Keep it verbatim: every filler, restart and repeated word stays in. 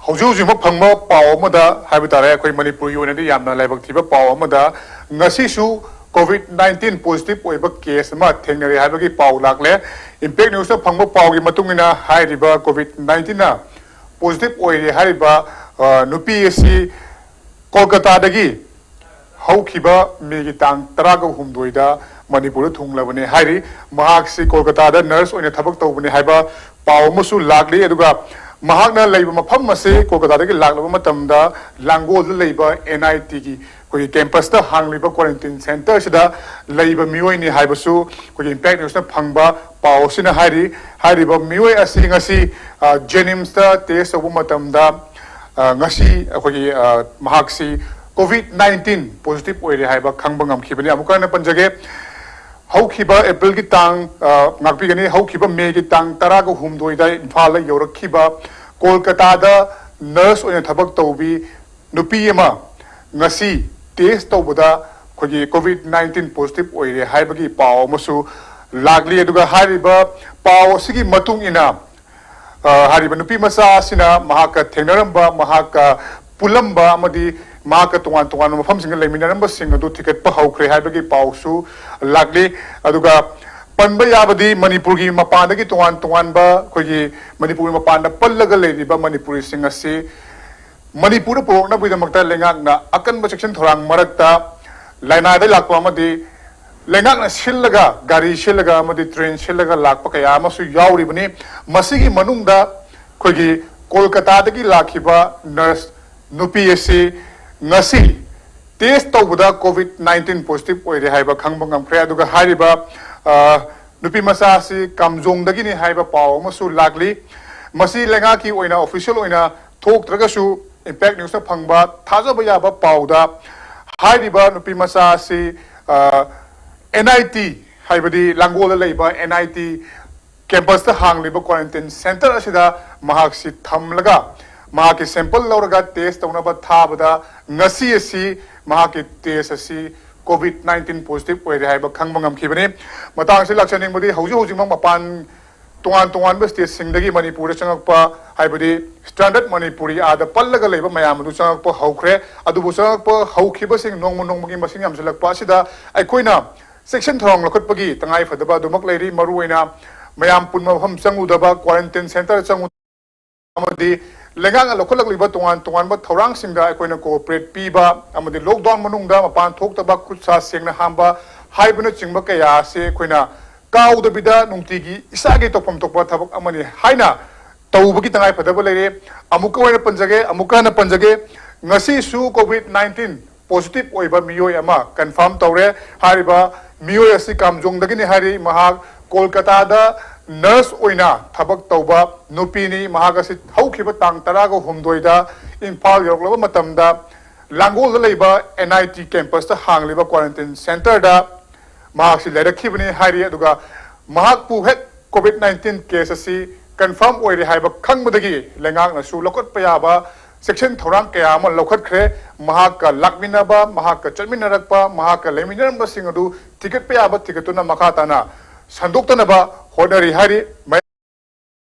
ꯍꯧꯖꯤꯛ ꯍꯧꯖꯤꯛꯃꯛ ꯐꯪꯕ ꯄꯥꯎ ꯑꯃꯗ ꯍꯥꯏꯕ ꯇꯥꯔꯦ, ꯑꯩꯈꯣꯏ ꯃꯅꯤꯄꯨꯔꯒꯤ ꯑꯣꯏꯅꯗꯤ ꯌꯥꯝꯅ ꯂꯥꯏꯕꯛ ꯊꯤꯕ ꯄꯥꯎ ꯑꯃꯗ, ꯉꯁꯤꯁꯨ ꯀꯣꯚꯤꯗ ꯅꯥꯏꯟꯇꯤꯟ ꯄꯣꯖꯤꯇꯤꯚ ꯑꯣꯏꯕ ꯀꯦꯁ ꯑꯃ ꯊꯦꯡꯅꯔꯦ ꯍꯥꯏꯕꯒꯤ ꯄꯥꯎ ꯂꯥꯛꯂꯦ꯫ ꯏꯝꯄꯦꯛ ꯅ꯭ꯌꯨꯁꯇ ꯐꯪꯕ ꯄꯥꯎꯒꯤ ꯃꯇꯨꯡ ꯏꯟꯅ, ꯍꯥꯏꯔꯤꯕ ꯀꯣꯚꯤꯗ ꯅꯥꯏꯟꯇꯤꯟꯅ ꯄꯣꯖꯤꯇꯤꯚ ꯑꯣꯏꯔꯦ ꯍꯥꯏꯔꯤꯕ, ꯑ, ꯅꯨꯄꯤ ꯑꯁꯤ ꯀꯣꯜꯀꯇꯥꯗꯒꯤ ꯍꯧꯈꯤꯕ ꯃꯦꯒꯤ ꯇꯥꯡ ꯇꯔꯥꯒ ꯍꯨꯝꯗꯣꯏꯗ ꯃꯅꯤꯄꯨꯔꯗ ꯊꯨꯡꯂꯕꯅꯤ ꯍꯥꯏꯔꯤ꯫ ꯃꯍꯥꯛꯁꯤ ꯀꯣꯜꯀꯇꯥꯗ ꯅꯔꯁ ꯑꯣꯏꯅ ꯊꯕꯛ ꯇꯧꯕꯅꯤ ꯍꯥꯏꯕ ꯄꯥꯎ ꯑꯃꯁꯨ ꯂꯥꯛꯂꯤ꯫ ꯑꯗꯨꯒ ꯃꯍꯥꯛꯅ ꯂꯩꯕ ꯃꯐꯝ ꯑꯁꯤ ꯀꯣꯜꯀꯇꯥꯗꯒꯤ ꯂꯥꯛꯂꯕ ꯃꯇꯝꯗ ꯂꯥꯡꯒꯣꯜꯗ ꯂꯩꯕ ꯑꯦꯟ ꯑꯥꯏ ꯇꯤꯒꯤ ꯑꯩꯈꯣꯏꯒꯤ ꯀꯦꯝꯄꯁꯇ ꯍꯥꯡꯂꯤꯕ ꯀ꯭ꯋꯥꯔꯦꯟꯇꯤꯟ ꯁꯦꯟꯇꯔꯁꯤꯗ ꯂꯩꯕ ꯃꯤꯑꯣꯏꯅꯤ ꯍꯥꯏꯕꯁꯨ ꯑꯩꯈꯣꯏꯒꯤ ꯏꯝꯄꯦꯛ ꯅ꯭ꯌꯨꯁꯅ ꯐꯪꯕ ꯄꯥꯎ ꯑꯁꯤꯅ ꯍꯥꯏꯔꯤ꯫ ꯍꯥꯏꯔꯤꯕ ꯃꯤꯑꯣꯏ ꯑꯁꯤ ꯉꯁꯤ, ꯑ, ꯖꯦꯅꯤꯝꯁꯇ ꯇꯦꯁ ꯇꯧꯕ ꯃꯇꯝꯗ, ꯑ, ꯉꯁꯤ ꯑꯩꯈꯣꯏꯒꯤ, ꯑ, ꯃꯍꯥꯛꯁꯤ ꯀꯣꯚꯤꯗ ꯅꯥꯏꯟꯇꯤꯟ ꯄꯣꯖꯤꯇꯤꯚ ꯑꯣꯏꯔꯦ ꯍꯥꯏꯕ ꯈꯪꯕ ꯉꯝꯈꯤꯕꯅꯤ꯫ ꯑꯃꯨꯛꯀ ꯍꯟꯅ ꯄꯟꯖꯒꯦ, ꯍꯧꯈꯤꯕ ꯑꯦꯄ꯭ꯔꯤꯜꯒꯤ ꯇꯥꯡ, ꯑ, ꯉꯥꯛꯄꯤꯒꯅꯤ, ꯍꯧꯈꯤꯕ ꯃꯦꯒꯤ ꯇꯥꯡ ꯇꯔꯥꯒ ꯍꯨꯝꯗꯣꯏꯗ ꯏꯝꯐꯥꯜꯗ ꯌꯧꯔꯛꯈꯤꯕ ꯀꯣꯜꯀꯇꯥꯗ ꯅꯔꯁ ꯑꯣꯏꯅ ꯊꯕꯛ ꯇꯧꯕꯤ ꯅꯨꯄꯤ ꯑꯃ ꯉꯁꯤ ꯇꯦꯁ ꯇꯧꯕꯗ ꯑꯩꯈꯣꯏꯒꯤ ꯀꯣꯚꯤꯗ ꯅꯥꯏꯟꯇꯤꯟ ꯄꯣꯖꯤꯇꯤꯚ ꯑꯣꯏꯔꯦ ꯍꯥꯏꯕꯒꯤ ꯄꯥꯎ ꯑꯃꯁꯨ ꯂꯥꯛꯂꯤ꯫ ꯑꯗꯨꯒ ꯍꯥꯏꯔꯤꯕ ꯄꯥꯎ ꯑꯁꯤꯒꯤ ꯃꯇꯨꯡ ꯏꯟꯅ, ꯑ, ꯍꯥꯏꯔꯤꯕ ꯅꯨꯄꯤ ꯃꯆꯥ ꯑꯁꯤꯅ ꯃꯍꯥꯛꯀ ꯊꯦꯡꯅꯔꯝꯕ, ꯃꯍꯥꯛꯀ ꯄꯨꯜꯂꯝꯕ ꯑꯃꯗꯤ ꯃꯍꯥꯛꯀ ꯇꯣꯉꯥꯟ ꯇꯣꯉꯥꯟꯕ ꯃꯐꯝꯁꯤꯡꯗ ꯂꯩꯃꯤꯟꯅꯔꯝꯕꯁꯤꯡ ꯑꯗꯨ ꯊꯤꯒꯠꯄ ꯍꯧꯈ꯭ꯔꯦ ꯍꯥꯏꯕꯒꯤ ꯄꯥꯎꯁꯨ ꯂꯥꯛꯂꯤ꯫ ꯑꯗꯨꯒ ꯄꯟꯕ ꯌꯥꯕꯗꯤ, ꯃꯅꯤꯄꯨꯔꯒꯤ ꯃꯄꯥꯟꯗꯒꯤ ꯇꯣꯉꯥꯟ ꯇꯣꯉꯥꯟꯕ, ꯑꯩꯈꯣꯏꯒꯤ ꯃꯅꯤꯄꯨꯔꯒꯤ ꯃꯄꯥꯟꯗ ꯄꯜꯂꯒ ꯂꯩꯔꯤꯕ ꯃꯅꯤꯄꯨꯔꯤꯁꯤꯡ ꯑꯁꯤ ꯃꯅꯤꯄꯨꯔꯗ ꯄꯨꯔꯛꯅꯕꯒꯤꯗꯃꯛꯇ ꯂꯩꯉꯥꯛꯅ ꯑꯀꯟꯕ ꯆꯦꯛꯁꯤꯟ ꯊꯧꯔꯥꯡ ꯃꯔꯛꯇ ꯂꯥꯏꯅꯥꯗ ꯂꯥꯛꯄ ꯑꯃꯗꯤ ꯂꯩꯉꯥꯛꯅ ꯁꯤꯜꯂꯒ, ꯒꯥꯔꯤ ꯁꯤꯜꯂꯒ ꯑꯃꯗꯤ ꯇ꯭ꯔꯦꯟ ꯁꯤꯜꯂꯒ ꯂꯥꯛꯄ ꯀꯌꯥ ꯑꯃꯁꯨ ꯌꯥꯎꯔꯤꯕꯅꯤ꯫ ꯃꯁꯤꯒꯤ ꯃꯅꯨꯡꯗ ꯑꯩꯈꯣꯏꯒꯤ ꯀꯣꯜꯀꯇꯥꯗꯒꯤ ꯂꯥꯛꯈꯤꯕ ꯅꯔꯁ ꯅꯨꯄꯤ ꯑꯁꯤ ꯉꯁꯤ ꯇꯦꯁ ꯇꯧꯕꯗ ꯀꯣꯚꯤꯗ ꯅꯥꯏꯟꯇꯤꯟ ꯄꯣꯖꯤꯇꯤꯚ ꯑꯣꯏꯔꯦ ꯍꯥꯏꯕ ꯈꯪꯕ ꯉꯝꯈ꯭ꯔꯦ꯫ ꯑꯗꯨꯒ ꯍꯥꯏꯔꯤꯕ, ꯑ, ꯅꯨꯄꯤ ꯃꯆꯥ ꯑꯁꯤ ꯀꯥꯝꯖꯣꯡꯗꯒꯤꯅꯤ ꯍꯥꯏꯕ ꯄꯥꯎ ꯑꯃꯁꯨ ꯂꯥꯛꯂꯤ꯫ ꯃꯁꯤ ꯂꯩꯉꯥꯛꯀꯤ ꯑꯣꯏꯅ ꯑꯣꯐꯤꯁꯤꯌꯦꯜ ꯑꯣꯏꯅ ꯊꯣꯛꯇ꯭ꯔꯒꯁꯨ, ꯏꯝꯄꯦꯛ ꯅ꯭ꯌꯨꯁꯇ ꯐꯪꯕ ꯊꯥꯖꯕ ꯌꯥꯕ ꯄꯥꯎꯗ ꯍꯥꯏꯔꯤꯕ ꯅꯨꯄꯤ ꯃꯆꯥ ꯑꯁꯤ, ꯑ, ꯑꯦꯟ ꯑꯥꯏ ꯇꯤ, ꯍꯥꯏꯕꯗꯤ ꯂꯥꯡꯒꯣꯜꯗ ꯂꯩꯕ ꯑꯦꯟ ꯑꯥꯏ ꯇꯤ ꯀꯦꯝꯄꯁꯇ ꯍꯥꯡꯂꯤꯕ ꯀ꯭ꯋꯥꯔꯦꯟꯇꯤꯟ ꯁꯦꯟꯇꯔ ꯑꯁꯤꯗ ꯃꯍꯥꯛꯁꯤ ꯊꯝꯂꯒ, ꯃꯍꯥꯛꯀꯤ ꯁꯦꯝꯄꯜ ꯂꯧꯔꯒ ꯇꯦꯁ ꯇꯧꯅꯕ ꯊꯥꯕꯗ, ꯉꯁꯤ ꯑꯁꯤ ꯃꯍꯥꯛꯀꯤ ꯇꯦꯁ ꯑꯁꯤ ꯀꯣꯚꯤꯗ ꯅꯥꯏꯟꯇꯤꯟ ꯄꯣꯖꯤꯇꯤꯚ ꯑꯣꯏꯔꯦ ꯍꯥꯏꯕ ꯈꯪꯕ ꯉꯝꯈꯤꯕꯅꯤ꯫ ꯃꯇꯥꯡꯁꯤ ꯂꯥꯛꯆꯅꯤꯡꯕꯗꯤ, ꯍꯧꯖꯤꯛ ꯍꯧꯖꯤꯛꯃꯛ ꯃꯄꯥꯟ ꯇꯣꯉꯥꯟ ꯇꯣꯉꯥꯟꯕ ꯁ꯭ꯇꯦꯠꯁꯤꯡꯗꯒꯤ ꯃꯅꯤꯄꯨꯔꯗ ꯆꯪꯉꯛꯄ, ꯍꯥꯏꯕꯗꯤ ꯁ꯭ꯇ꯭ꯔꯦꯟꯗꯦꯗ ꯃꯅꯤꯄꯨꯔꯤ ꯑꯥꯗ ꯄꯜꯂꯒ ꯂꯩꯕ ꯃꯌꯥꯝ ꯑꯗꯨ ꯆꯪꯉꯛꯄ ꯍꯧꯈ꯭ꯔꯦ꯫ ꯑꯗꯨꯕꯨ ꯆꯪꯉꯛꯄ ꯍꯧꯈꯤꯕꯁꯤꯡ ꯅꯣꯡꯃ ꯅꯣꯡꯃꯒꯤ ꯃꯁꯤꯡ ꯌꯥꯝꯁꯤꯜꯂꯛꯄ ꯑꯁꯤꯗ ꯑꯩꯈꯣꯏꯅ ꯆꯦꯛꯁꯤꯟ ꯊꯧꯔꯥꯡ ꯂꯧꯈꯠꯄꯒꯤ ꯇꯉꯥꯏ ꯐꯗꯕ ꯑꯗꯨꯃꯛ ꯂꯩꯔꯤ꯫ ꯃꯔꯨꯑꯣꯏꯅ ꯃꯌꯥꯝ ꯄꯨꯟꯕ ꯃꯐꯝ ꯆꯪꯉꯨꯗꯕ, ꯀ꯭ꯋꯥꯔꯦꯟꯇꯤꯟ ꯁꯦꯟꯇꯔ ꯆꯪꯉꯨ ꯑꯃꯗꯤ ꯂꯩꯉꯥꯛꯅ ꯂꯧꯈꯠꯂꯛꯂꯤꯕ ꯇꯣꯉꯥꯟ ꯇꯣꯉꯥꯟꯕ ꯊꯧꯔꯥꯡꯁꯤꯡꯗ ꯑꯩꯈꯣꯏꯅ ꯀꯣꯑꯣꯄꯔꯦꯠ ꯄꯤꯕ ꯑꯃꯗꯤ ꯂꯣꯛꯗꯥꯎꯟ ꯃꯅꯨꯡꯗ ꯃꯄꯥꯟ ꯊꯣꯛꯇꯕ, ꯈꯨꯠ ꯁꯥ ꯁꯦꯡꯅ ꯍꯥꯝꯕ ꯍꯥꯏꯕꯅꯆꯤꯡꯕ ꯀꯌꯥ ꯑꯁꯤ ꯑꯩꯈꯣꯏꯅ ꯀꯥꯎꯗꯕꯤꯗ ꯅꯨꯡꯇꯤꯒꯤ ꯏꯁꯥꯒꯤ ꯇꯧꯐꯝ ꯊꯣꯛꯄ ꯊꯕꯛ ꯑꯃꯅꯤ ꯍꯥꯏꯅ ꯇꯧꯕꯒꯤ ꯇꯉꯥꯏ ꯐꯗꯕ ꯂꯩꯔꯦ꯫ ꯑꯃꯨꯛꯀ ꯑꯣꯏꯅ ꯄꯟꯖꯒꯦ, ꯑꯃꯨꯛꯀ ꯍꯟꯅ ꯄꯟꯖꯒꯦ, ꯉꯁꯤꯁꯨ ꯀꯣꯚꯤꯗ ꯅꯥꯏꯟꯇꯤꯟ ꯄꯣꯖꯤꯇꯤꯚ ꯑꯣꯏꯕ ꯃꯤꯑꯣꯏ ꯑꯃ ꯀꯟꯐꯥꯔꯝ ꯇꯧꯔꯦ꯫ ꯍꯥꯏꯔꯤꯕ ꯃꯤꯑꯣꯏ ꯑꯁꯤ ꯀꯥꯝꯖꯣꯡꯗꯒꯤꯅꯤ ꯍꯥꯏꯔꯤ꯫ ꯃꯍꯥꯛ ꯀꯣꯜꯀꯇꯥꯗ ꯅꯔꯁ ꯑꯣꯏꯅ ꯊꯕꯛ ꯇꯧꯕ ꯅꯨꯄꯤꯅꯤ꯫ ꯃꯍꯥꯛ ꯑꯁꯤ ꯍꯧꯈꯤꯕ ꯇꯥꯡ ꯇꯔꯥꯒ ꯍꯨꯝꯗꯣꯏꯗ ꯏꯝꯐꯥꯜ ꯌꯧꯔꯛꯂꯕ ꯃꯇꯝꯗ ꯂꯥꯡꯒꯣꯜꯗ ꯂꯩꯕ ꯑꯦꯟ ꯑꯥꯏ ꯇꯤ ꯀꯦꯝꯄꯁꯇ ꯍꯥꯡꯂꯤꯕ ꯀ꯭ꯋꯥꯔꯦꯟꯇꯤꯟ ꯁꯦꯟꯇꯔꯗ ꯃꯍꯥꯛꯁꯤ ꯂꯩꯔꯛꯈꯤꯕꯅꯤ ꯍꯥꯏꯔꯤ꯫ ꯑꯗꯨꯒ ꯃꯍꯥꯛꯄꯨ ꯍꯦꯛ ꯀꯣꯚꯤꯗ ꯅꯥꯏꯟꯇꯤꯟ ꯀꯦꯁ ꯑꯁꯤ ꯀꯟꯐꯥꯔꯝ ꯑꯣꯏꯔꯦ ꯍꯥꯏꯕ ꯈꯪꯕꯗꯒꯤ ꯂꯩꯉꯥꯛꯅꯁꯨ ꯂꯧꯈꯠꯄ ꯌꯥꯕ ꯆꯦꯛꯁꯤꯟ ꯊꯧꯔꯥꯡ ꯀꯌꯥ ꯑꯃ ꯂꯧꯈꯠꯈ꯭ꯔꯦ꯫ ꯃꯍꯥꯛꯀ ꯂꯥꯛꯃꯤꯟꯅꯕ, ꯃꯍꯥꯛꯀ ꯆꯠꯃꯤꯟꯅꯔꯛꯄ, ꯃꯍꯥꯛꯀ ꯂꯩꯃꯤꯟꯅꯔꯝꯕꯁꯤꯡ ꯑꯗꯨ ꯊꯤꯒꯠꯄ ꯌꯥꯕ ꯊꯤꯒꯠꯇꯨꯅ ꯃꯈꯥ ꯇꯥꯅ ꯁꯟꯗꯣꯛꯇꯅꯕ ꯍꯣꯠꯅꯔꯤ ꯍꯥꯏꯔꯤ꯫